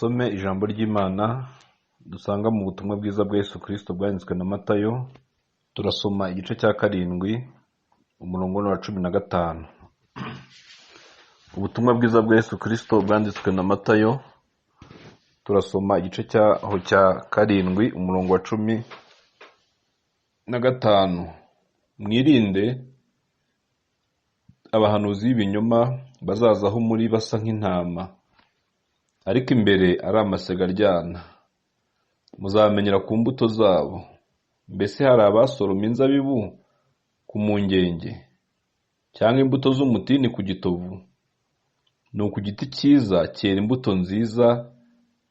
Dusome ijambo ry'Imana dusanga mu butumwa bwiza bwa Yesu Kristo bwanditswe na Matayo, turasoma igice cya 7 umurongo wa 15. Ubutumwa bwiza bwa Yesu Kristo bwanditswe na Matayo, turasoma igice cyaho cya 7 umurongo wa 15. Mwirinde abahanuzi b'ibinyoma bazaza aho muri basa nk'intama, ariko imbere ari amasega aryana. Muzamenyera ku mbuto zabo. Mbese hari abasoroma inzabibu ku mungenge, cyangwa imbuto z'umutini ku gitovu? Nuko igiti cyiza cyera imbuto nziza,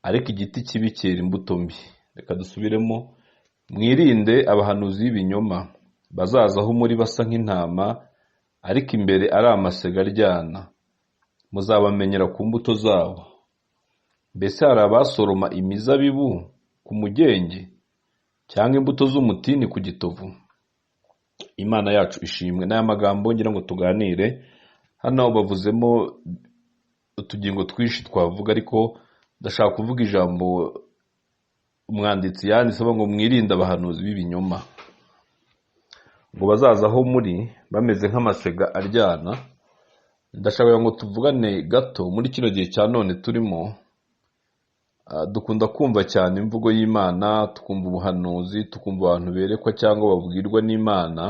ariko igiti kibi cyera imbuto mbi. Reka dusubiremo. Mwirinde abahanuzi b'ibinyoma bazaza aho muri basa nk'intama, ariko imbere ari amasega aryana. Muzabamenyera ku mbuto zabo. Mbese hari abasoroma imizabibu ku mugenge, cyangwa imbuto z'umutini ku gitovu? Imana yacu ishimwe. N'aya magambo ngira ngo tuganire hano, bavuzemo utugingo twinshi twavuga, ariko ndashaka kuvuga ijambo umwanditsi yanditse ngo mwirinde abahanuzi b'ibinyoma, ngo bazaza aho muri bameze nk'amasega aryana. Ndashaka ngo tuvugane gato muri kino gihe cya none turimo. Dukunda kumva cyane imvugo y'Imana, tukumva ubuhanuzi, tukumva abantu berekwa cyangwa babwirwa n'Imana,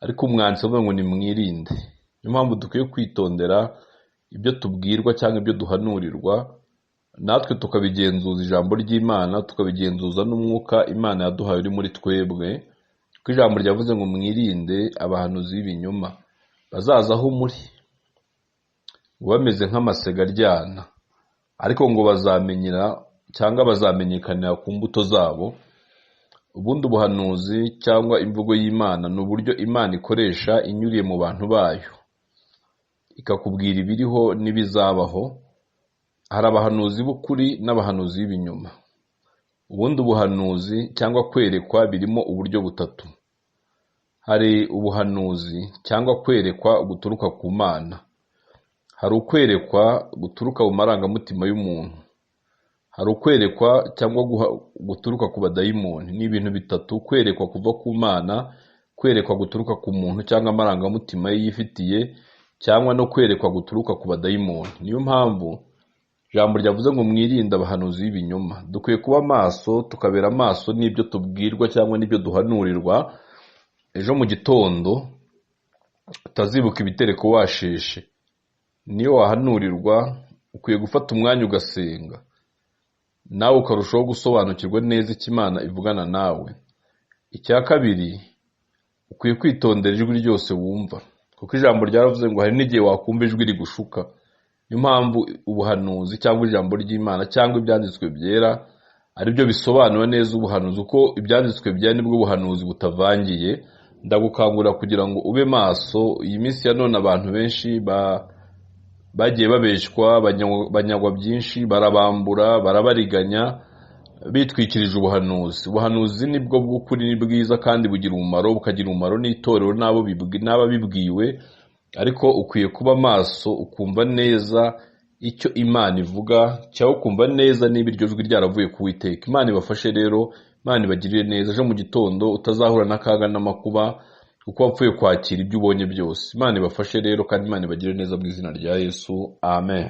ariko umwanditsi avuga ngo nimwirinde. Niyo mpamvu dukwiye kwitondera ibyo tubwirwa cyangwa ibyo duhanurirwa, natwe tukabigenzuza ijambo ry'Imana, tukabigenzuza n'umwuka Imana yaduhaye uri muri twebwe, kuko ijambo ryavuze ngo mwirinde abahanuzi b'ibinyoma bazaza aho muri ngo bameze nk'amasega aryana, ariko ngo bazamenyera cyangwa bazamenyekanira ku mbuto zabo. Ubundi ubuhanuzi cyangwa imvugo y'Imana ni uburyo Imana ikoresha inyuriye mu bantu bayo, ikakubwira ibiriho n'ibizabaho. Hari abahanuzi b'ukuri n'abahanuzi b'ibinyoma. Ubundi ubuhanuzi cyangwa kwerekwa birimo uburyo butatu. Hari ubuhanuzi cyangwa kwerekwa guturuka ku Mana, hari ukwerekwa guturuka mu marangamutima y'umuntu, hari ukwerekwa cyangwa guturuka ku badayimoni. Ni ibintu bitatu: kwerekwa kuva ku Mana, kwerekwa guturuka ku muntu cyangwa amarangamutima ye yifitiye, cyangwa no kwerekwa guturuka ku badayimoni. Niyo mpamvu ijambo ryavuze ngo mwirinde abahanuzi b'ibinyoma. Dukwiye kuba maso, tukabera amaso n'ibyo tubwirwa cyangwa n'ibyo duhanurirwa. Ejo mu gitondo utazibuka ibitereko washeshe. Niyo wahanurirwa ukwiye gufata umwanya ugasenga, nawe ukarushaho gusobanukirwa neza icyo Imana ivugana nawe. Icya kabiri, ukwiye kwitondera ijwi ryose wumva, kuko ijambo ryaravuze ngo hari n'igihe wakumva ijwi rigushuka. Niyo mpamvu ubuhanuzi cyangwa ijambo ry'Imana cyangwa ibyanditswe byera aribyo bisobanura neza ubuhanuzi, kuko ibyanditswe byera nibwo buhanuzi butavangiye. Ndagukangurira kugira ngo ube maso. Iyi minsi ya none abantu benshi bagiye babeshywa, banyagwa byinshi, barabambura, barabariganya, bitwikirije ubuhanuzi. Ubuhanuzi nibwo bw'ukuri, ni bwiza kandi bugira umumaro, bukagira umumaro n'itorero n'ababibwiwe, ariko ukwiye kuba maso ukumva neza icyo Imana ivuga, cyangwa ukumva neza niba iryo jwi ryaravuye ku Uwiteka. Imana ibafashe rero, Imana ibagirire neza. Ejo mu gitondo utazahura n'akaga n'amakuba kuko wapfuye kwakira ibyo ubonye byose. Imana ibafashe rero kandi Imana ibagirire neza mu izina rya Yesu. Amen.